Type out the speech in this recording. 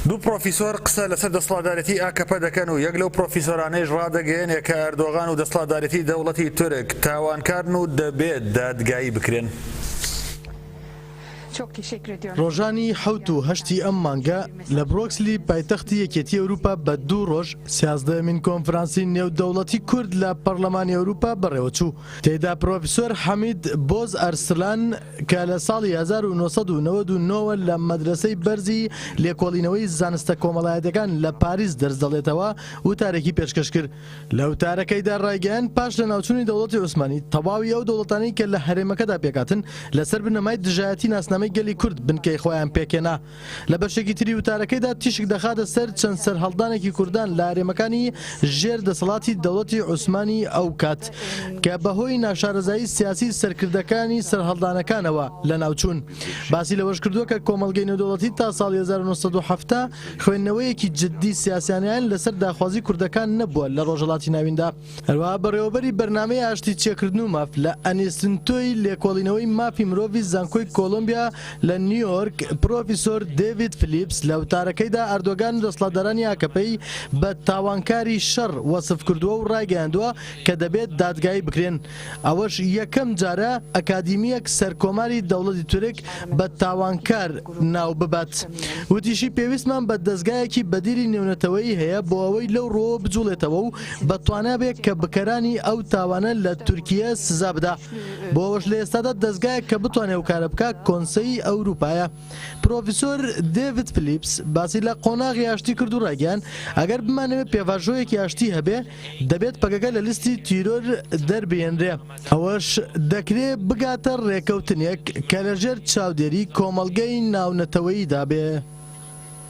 دوو پڕۆفیسۆر قسە لەسەر دەسڵاتدارێتی ئاکەپە دەکەن و یەک لەو پڕۆفیسۆرانەیش ڕادەگەیەنێ کە ئەردۆغان و دەسڵاتدارێتی دەوڵەتی تورک تاوانکارن و دەبێت دادگایی بکرێن. ڕۆژانی حەوت و هەشتی ئەم مانگە لە برۆکسلی پایتەختی یەکێتی ئەوروپا بە دوو ڕۆژ سیازدەیەمین کۆنفرانسی نێودەوڵەتی کورد لە پەڕلەمانی ئەوروپا بەڕێوەچوو. تێیدا پرۆفیسۆر حەمید بۆز ئەرسلان کە لە ساڵی 1999 وە لە مەدرەسەی بەرزی لێکۆڵینەوەی زانستە کۆمەڵایەتیەکان لە پاریس دەرس دەڵێتەوە وتارێکی پێشکەش کرد. لە وتارەکەیدا ڕایگەیاند پاش لەناوچوونی دەوڵەتی عوسمانی تەواوی ئەو دەوڵەتانەی کە لە هەرێمەکەدا پێکهاتن لەسەر بنەمای دژایەتی ناسنامەی گەلی کورد بنکەی خۆیان پێکهێنا. لە بەشێکی تری وتارەکەیدا تیشک دەخاتە سەر چەند سەرهەڵدانێکی کوردان لە هەرێمەکانی ژێر دەسەڵاتی دەوڵەتی عوسمانی ئەو کات کە بەهۆی ناشارەزایی سیاسی سەرکردەکانی سەرهەڵدانەکانەوە لەناوچوون. باسی لەوەشکردووە کە کۆمەڵگەی نێودەوڵەتی تا ساڵی 1970 خوێندنەوەیەکی جددی سیاسیانەیان لەسەر داخوازی کوردەکان نەبووە لە ڕۆژهەڵاتی ناویندا. هەروەها بەڕێوەبەری بەرنامەی ئاشتی چێکردن و ماف لە ئەنیستنتۆی لێکۆڵینەوەی مافی مرۆڤی زانکۆی کۆلۆمبیا لە نیویۆرک، پرۆفیسۆر دێڤید فلیپس لە وتارەکەیدا ئەردۆگان و دەسڵاتدارانی ئاکەپەی بە تاوانکاری شەڕ وەسف کردووە و ڕایگەیاندووە کە دەبێت دادگایی بکرێن. ئەوەش یەکەم جارە ئەکادیمییەک سەرکۆماری دەوڵەتی تورک بە تاوانکار ناو ببات. وتیشی پێویستمان بە دەزگایەکی بەدیلی نێونەتەوەیی هەیە بۆ ئەوەی لەو ڕووەوە بجوڵێتەوە و بە توانا بێ کە بکەرانی ئەو تاوانە لە تورکیە سزا بدا. بۆ ئەوەش لە ئێستادا دەزگایەک کە بتوانێ ئەو کارە بکا کۆنسەی ئەوروپایە. پرۆفیسۆر دێڤید فلیپس باسی لە قۆناغی ئاشتی کرد و ڕایگەیاند ئەگەر بمانەوێ پێڤاژۆیەکی ئاشتی هەبێ دەبێت پەکەکە لە لیستی تیرۆر دەربهێنرێ، ئەوەش دەکرێ بگاتە ڕێکەوتنێک کە لەژێر چاودێری کۆمەڵگەی ناونەتەوەییدا بێ.